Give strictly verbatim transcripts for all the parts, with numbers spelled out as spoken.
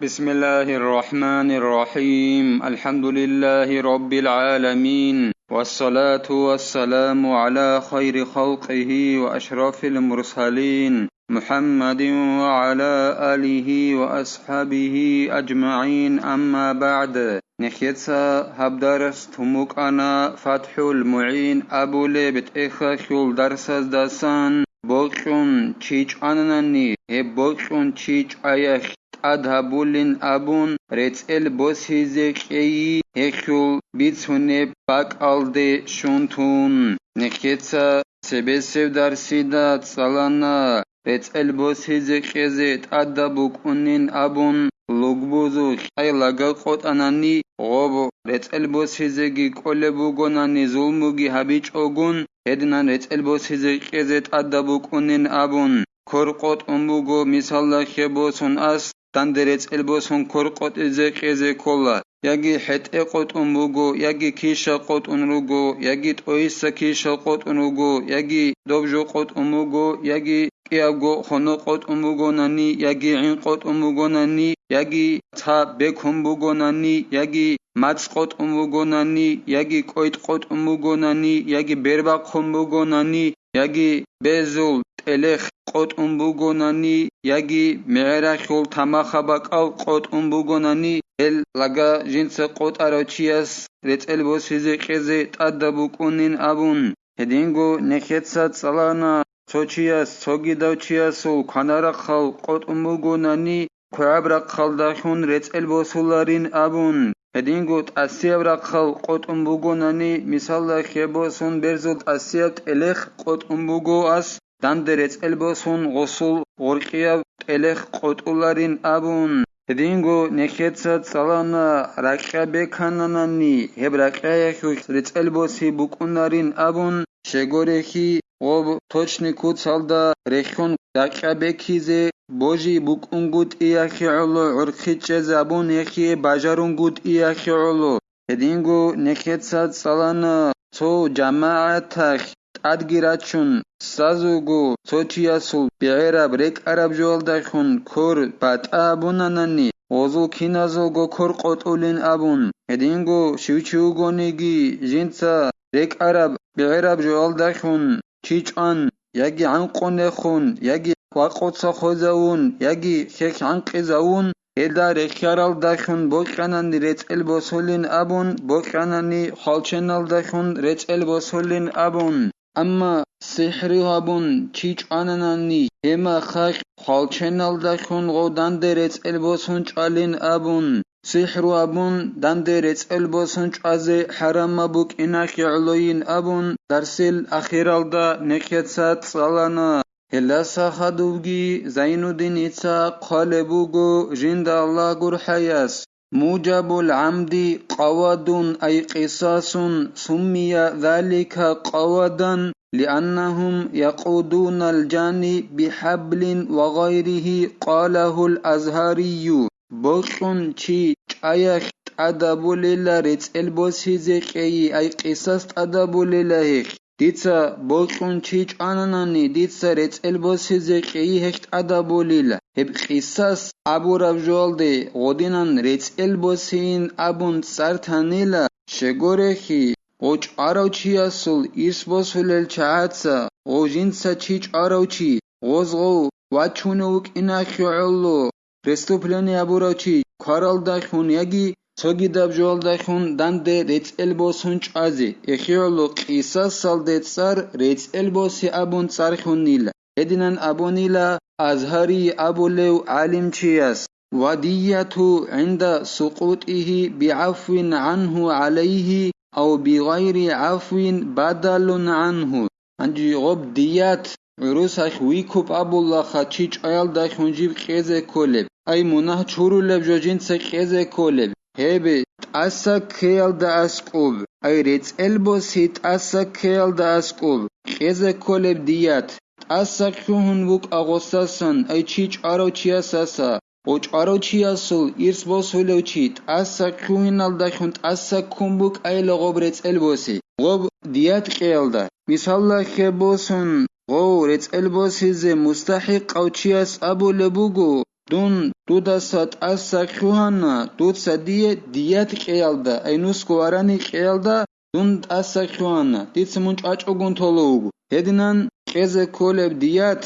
بسم الله الرحمن الرحيم. الحمد لله رب العالمين. والصلاة والسلام على خير خلقه وأشرف المرسلين محمد وعلى آله وأصحابه أجمعين. أما بعد. Нехеца гьаб дарс тумукъана ФатхӀул МугӀин абулеб тӀехьалъул дарсаздасан. Бокьун чи чӀванани, гьеб бокьун чи чӀваялъ тӀад гьабулин абун, рецӀел босизе кьейи гьелъул бицунеб бакӀалде щун тун. Нехеца цебесеб дарсида цӀалана, рецӀел босизе кьезе тӀадаб букӀунин абун, лугбузул хӀай лага къотӀанани, гъоб рецӀел босизеги кӀолеб бугонани зулмуги гьабичӀогун, гьединан рецӀел босизе кьезе тӀадаб букӀунин абун, кор къотӀун буго, мисалда, хеб босун ас, данде рецӀел босун кор къотӀизе кьезе ккола, яги хӀетӀе къотӀун буго, яги киша къотӀун руго, яги тӀойиса киша къотӀун руго, яги доб жо къотӀун буго, яги кӀиябго хоно къотӀун бугонани, яги гӀин къотӀун бугонани, яги ца бекун бугонани, яги мацӀ къотӀун бугонани, яги кӀвайтӀ къотӀун бугонани, яги бербахъун бугонани, яги безул тӀелехъ къотӀун бугонани, яги мегӀерахъул тамахаб бакӀал къотӀун бугонани, гьел лага жинца къотӀарав чияс рецӀел босизе кьезе тӀадаб букӀунин абун. Гьединго нехеца цӀалана, цо чияс цогидав чиясул кванарахъал къотӀун бугонани, квегӀаб рахъалдалъун рецӀел босуларин абун, гьединго тӀасияб рахъал къотӀун бугонани, мисалда, хеб босун берзул тӀасияб тӀелехъ къотӀун буго ас, данде рецӀел босун гъосул гъоркьияб тӀелехъ къотӀуларин абун. Гьединго нехеца цӀалана, ракьа бекананани, гьеб ракьаялъулъ рецӀел боси букӀунарин абун, щегорехи, гъоб точни куцалда рехун ракьа бекизе божи букӀунгутӀиялъе гӀоло, гӀурхъи чӀезабун гьехие бажарунгутӀиялъе гӀоло. Гьединго нехеца цӀалана, цо жамагӀаталъ тӀадги рачун, сазулго цо чиясул бегӀераб рекӀараб жоялдалъун кор батӀа абунанани, гъозул киназулго кор къотӀулин абун. Гьединго щив чи вугониги, жинца рекӀараб бегӀераб жоялдалъун чи чӀван, яги гӀанкъунехун, яги вакъуца хвезавун, яги хехь гӀанкъизавун, гьелда рехияралдалъун бокьанани рецӀел босулин абун, бокьанани хвалченалдалъун рецӀел босулин абун. Амма сихӀру гьабун чи чӀвананани, гьемахъа хвалченалдалъун гъов данде рецӀел босун чӀвалин абун, сихӀру гьабун данде рецӀел босун чӀвазе хӀарамаб букӀиналъе гӀолойин абун, дарсил ахиралда нехеца цӀалана. Гьелдаса хадубги Зайнуддиница хъвалеб буго жинда Аллагь гурхӀаяс: موجب العمد قود أي قصاص، سمي ذلك قودا لأنهم يقودون الجاني بحبل وغيره، قاله الأزهري. Бокьун чи чӀваялъ тӀадабулила рецӀел босизе кьейи, ай къисас тӀадабулила гьелъ. Дица бокьун чи чӀвананани, дица рецӀел босизе кьейи гьелъ тӀадабулила. Гьеб къисас абураб жоялде гъодинан рецӀел босейин абун цӀар танила, щегорехи, гъов чӀварав чиясул ирс босулел чагӀаца, гъов жинца чи чӀварав чи, гъоз гъов вачунев вукӀиналъе гӀоло, преступление гьабурав чи кваралдалъун яги цогидаб жоялдалъун данде рецӀел босун чӀвазе, эхиялъул къисасалде цӀар рецӀел босе абун цӀархьунила. Гьединан абунила Азгьари абулев гӀалимчияс: والدية عند سقوطه بعفو عنه عليه أو بغير عفو بدل عنه. Гьанже гъоб дият гӀурусалъ викуп абулаха чи чӀваялдалъун жиб кьезе кколеб, ай мунагь чурулеб жо жинца кьезе кколеб, гьеб тӀаса ккеялда аскӀуб, ай рецӀел боси тӀаса ккеялда аскӀуб кьезе кколеб дият, тӀаса ккугьун букӀа гъосасан, ай чи чӀварав чиясаса, гъов чӀварав чиясул ирс босулев чи тӀаса ккугьиналдалъун тӀаса ккун букӀайила гъоб рецӀел боси, гъоб дият кьеялда. Мисаллахъе босун, гъов рецӀел босизе мустахӀикъав чияс абулеб буго, Дун дудаса тӀаса хьугьана, дуца дие дият кьеялда, ай нусго варани кьеялда, дун тӀаса хьугьана, дица мун чӀвачӀогун толев вуго. Гьединан кьезе кколеб дият,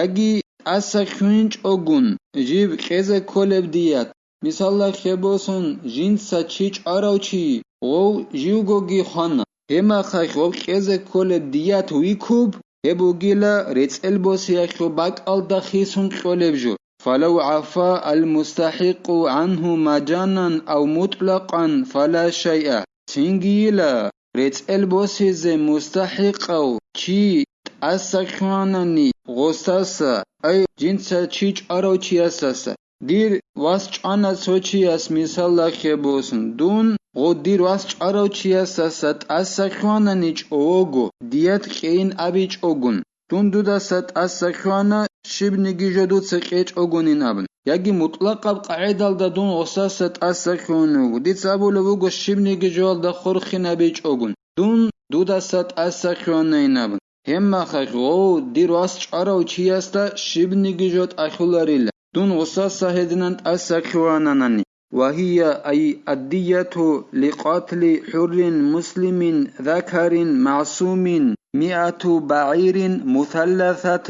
яги тӀаса хьуинчӀогун, жиб кьезе кколеб дият. Мисалда, хебосун, жинца чи чӀварав чи, гъов живгоги хвана. Гьебмахалъ гъов кьезе кколеб дият вихьуб, гьеб бугила рецӀел босиялъул бакӀалда хисун кьолеб жо. فلو عفا المستحق عنه مجانا أو مطلقا فلا شيء. Цинги йила, рецӀел босизе мустахӀикъав чи тӀаса хьуанани гъосдаса, ай, жинца чи чӀварав чиясдаса. Дир вас чӀвана цо чияс, мисалда хебосун, дун гъо дир вас чӀварав чиясдаса тӀаса хьуанани чӀового, дият кьейин абичӀогун. Дун дудаса тӀаса хьуана, щибниги жо дуца кьечӀогунин абун. Яги мутӀлакъаб къагӀидалда дун гъосдаса тӀаса хьуан вуго. Дица абулеб буго, щибниги жоялда хурхинабичӀогун. Дун дудаса тӀаса хьуанайин абун. Гьебмахалъ гъов дир вас чӀварав чиясда щибниги жо тӀалъуларила, дун гъосдаса гьединан тӀаса хьуананани. وهي أي الدية لقتل حر مسلم ذكر معصوم مائة بعير مثلثة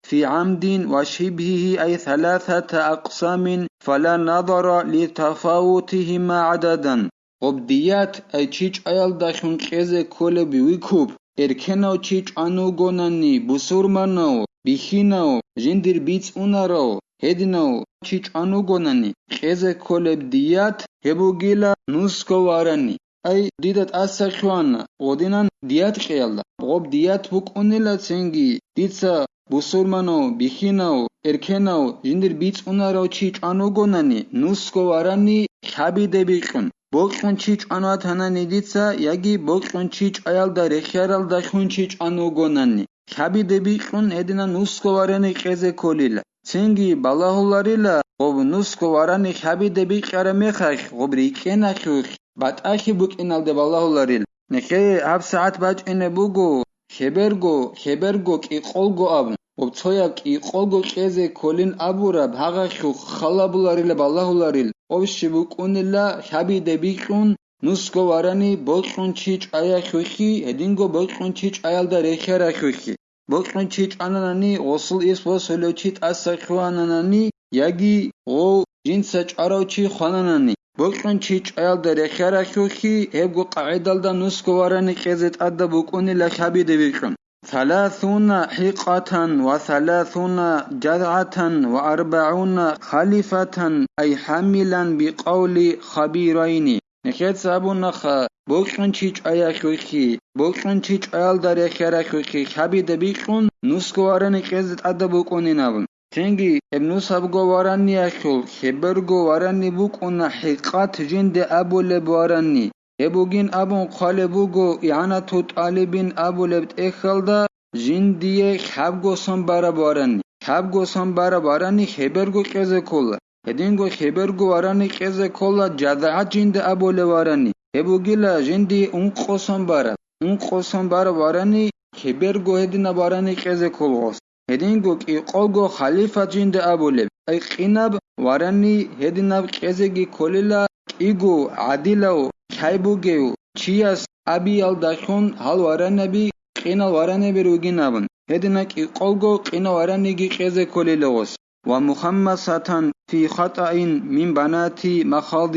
في عمد وشبهه أي ثلاثة أقسام فلا نظر لتفاوتهما عددا. Гъоб дият ай чи чӀваялдалъун кьезе кколеб вихьуб, эркенав чи чӀван вугонани, бусурманав, бихьинав, жиндир бицӀунарав, гьединав чи чӀван вугонани, кьезе кколеб дият гьеб бугила нусго варани. Ай, дида тӀаса хьвана, гъодинан дият кьеялда. Гъоб дият букӀунила цинги, дица бусурманав, бихьинав, эркенав, жиндир бицӀунарав чи чӀван вугонани, нусго варани хабиде бикьун. Бокьун чи чӀван ватанани дица, яги бокьун чи чӀваялда рехияралдалъун чи чӀван вугонани, хабиде бикьун гьединан нусго варани кьезе кколила. Цинги балагьуларила, гъоб нусго варани хабиде бикьараб мехалъ, гъоб рикӀкӀенахъухъ, батӀалъи букӀиналде балагьуларила. Нехее гьаб сагӀат бачӀине буго, хеберго, хеберго кӀикъолго абун, гъоб цояб кӀикъолго кьезе кколин абураб гьагъахъухъ халабуларила балагьуларил, гъоб щиб букӀунила хабиде бикьун, нусго варани бокьун чи чӀваялъухъе, гьединго бокьун чи чӀваялда рехиярахъухъе. Бокьун чи чӀвананани, гъосул ис босулев чи тӀаса хьвананани, яги гъов жинца чӀварав чи хвананани, бокьун чи чӀваялда рехиярахъухъе, гьебго къагӀидалда нусго варани кьезе тӀадаб букӀунила хабиде бикьун. ثلاثون حقة وثلاثون جذعة وأربعون خلفة أي حاملا بقول خبيرين. Нехеца абунаха, бокьун чи чӀваялъухъе, бокьун чи чӀваялда рехиярахъухъе хабида бикьун, нусго варани кьезе тӀадаб букӀунин абун. Цинги гьеб нусабго вараниялъул хеберго варани букӀуна хӀикъат жинде абулеб варани. Гьеб бугин абун хъвалеб буго ИгӀанату тӀалибин абулеб тӀехьалда, жиндие хабго сон бараб варани. Хабго сон бараб варани хеберго кьезе ккола. Гьединго хеберго варани кьезе ккола жадагӀат жинда абулеб варани. Гьеб бугила жиндие ункъо сон бараб. Ункъо сон бараб варани хеберго гьединаб варани кьезе ккола гъос. Гьединго кӀикъолго халифат жинда абулеб. Ай къинаб варани гьединаб кьезеги кколила кӀиго гӀадилав лъай бугев чияс абиялдалъун гьал варанаби къинал варанаби ругин абун. Гьедина кӀикъолго къинал вараниги кьезе кколила гъос. ومخمسة في خطأ من بنات مخاض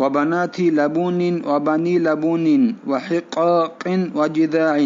وبنات لبون وبني لبون وحقاق وجذاع.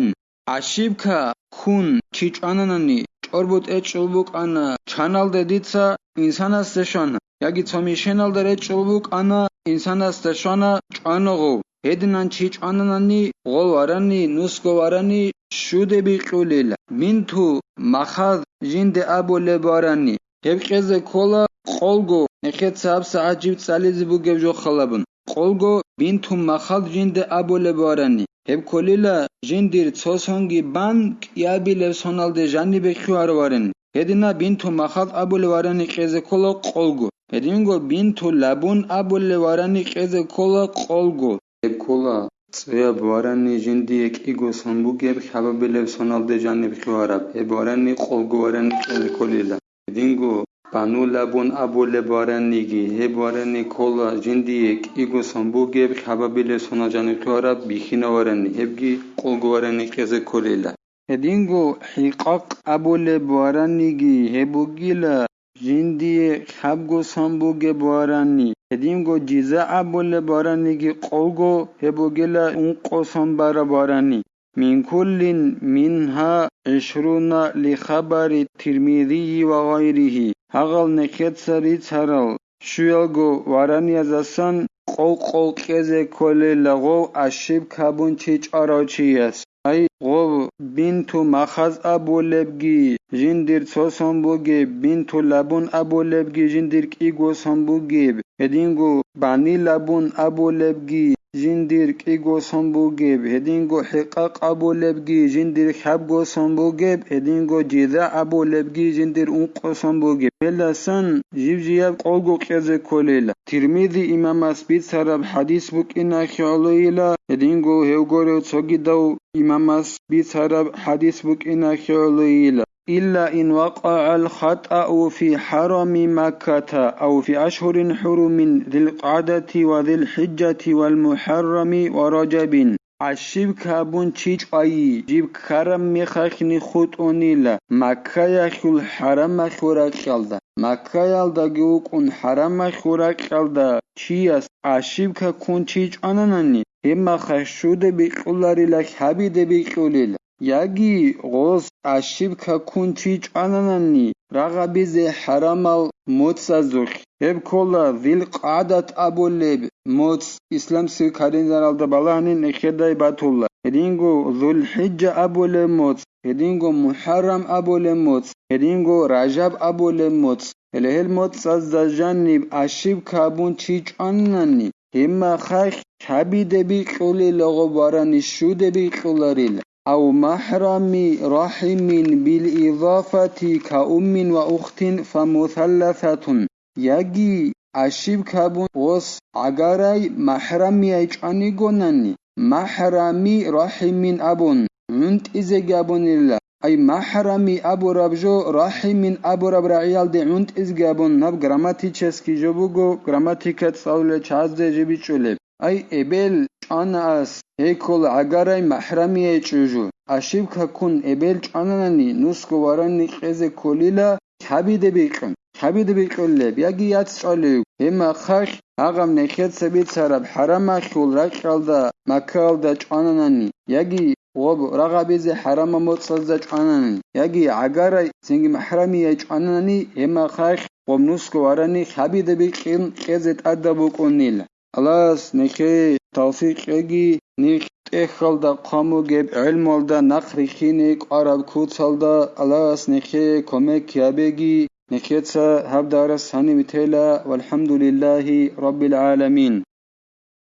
ГӀашибка хьун чи чӀвананани, чӀорбутӀечӀул букӀана чаналде дица инсанасде щвана, яги цо мишеналда речӀчӀул букӀана инсанасде щвана чӀвана гъов. Гьединан чи чӀвананани, гъол варани, нусго варани, щуде бикьулел, бинту махад жинде абулеб варани, гьеб кьезе ккола къолго, нехеца гьабсагӀат жиб цӀализе бугеб жо халабун. Къолго бинту махад жинде абулеб варани, гьеб кколила жиндир цо сонги бан кӀиабилеб соналде жанибе хьугьар варани. Гьедина бинту махад абулеб варани кьезе ккола къолго. Гьединго бинту лабун абулеб варани кьезе ккола къолго. Гьеб ккола цояб варани жиндие кӀиго сон бугеб хабабилеб соналде жаниб хьугьараб, гьеб варани къолго варани кьезе кколила. Гьединго Бану Лабун абулеб вараниги, гьеб варани ккола жиндие кӀиго сон бугеб хабабилеб соналъ жаниб лъугьараб бихьинав варани, гьебги къолго варани кьезе кколела. Гьединго ХӀикъакъ абулеб вараниги, гьеб бугила жиндие хабго сон бугеб варани, гьединго Жиза абулеб вараниги къолго, гьеб бугила ункъо сон бараб варани. Мин куллин мингьа гӀишруна лихабари Тирмизийи ва гъайрихи, гьагъал нехеца рицарал щуялго вараниязасан къол-къол кьезе кколела гъов ащиб кабун чи чӀварав чияс. Ай, гъов, бинту Махаз абулебги жиндир цо сон бугеб, бинту Лабун абулебги жиндир кӀиго сон бугеб, гьединго Бани Лабун абулебги жиндир кӀиго сон бугеб, гьединго ХӀикъакъ абулебги жиндир хабго сон бугеб, гьединго Жиза абулебги жиндир ункъо сон бугеб. Гьелдасан жив-жияб къолго кьезе кколела. Тирмизи имамас бицараб хӀадис букӀинахъе гӀолойила, гьединго гьев гурев цогидав имамас бицараб хӀадис букӀинахъе гӀолойила. إلا إن وقع الخطأ في حرم مكة أو في أشهر حرم ذي القعدة وذي الحجة والمحرم ورجب. Ащиб кабун чи чӀвайи, жиб ккараб мехалъни хутӀунила Маккаялъул хӀарамалъул ракьалда. Маккаялдаги вукӀун хӀарамалъул ракьалда чияс ащиб какун чи чӀвананани, гьеб мехалъ щуде бикьуларила, хабиде бикьулила. Яги гъос ащиб какун чи чӀвананани рагъабизе хӀарамал моцӀазухъ. Гьеб ккола Зил-КъагӀдат абулеб моцӀ, исламская календаралда балагьанин эхедай батула. Гьединго Зул-ХӀижа абулеб моцӀ, гьединго МухӀаррам абулеб моцӀ, гьединго Ражаб абулеб моцӀ. Гьеле гьел моцӀазда жаниб ащиб кабун чи чӀванани, гьеб мехалъ хабиде бикьулила гъоб варани щуде бикьуларила. أو محرم رحم بالإضافة كأم وأخت فمثلثة. Яги ащиб кабун гъос гӀагарай махӀрамияй чӀванигонани, махӀрами рахӀимин абун, гӀунтӀизеги абунила. Ай махӀрами абураб жо рахӀимин абураб рагӀиялде гӀунтӀизеги абун, гьаб грамматический жо буго, грамматика цӀалулел чагӀазде жиб бичӀчӀулеб. Ай, эбел чӀвана ас, гьей ккола гӀагарай махӀрамияй чӀужу. Ащиб какун эбел чӀвананани, нусго варани кьезе кколила, хабиде бикьун. Хабиде бикьулеб, яги яц чӀвалев. Гьеб мехалъ гьагъаб нехеца бицараб хӀарамалъул ракьалда Маккаялда чӀвананани, яги гъоб рагъабизе хӀарамаб моцӀазда чӀвананани, яги гӀагарай цинги махӀрамияй чӀвананани, гьеб мехалъ гъоб нусго варани хабиде бикьун кьезе тӀадаб букӀунила. Аллагьас нехее тавфикъ кьеги, ниж тӀехьалда хъван бугеб гӀелмуялда нахъ рихьине кӀвараб куцалда Аллагьас нехее кумек гьабеги, нехеца гьаб дарс гьаниб тела, валхӀамдулиллагьи раббил гӀаламин.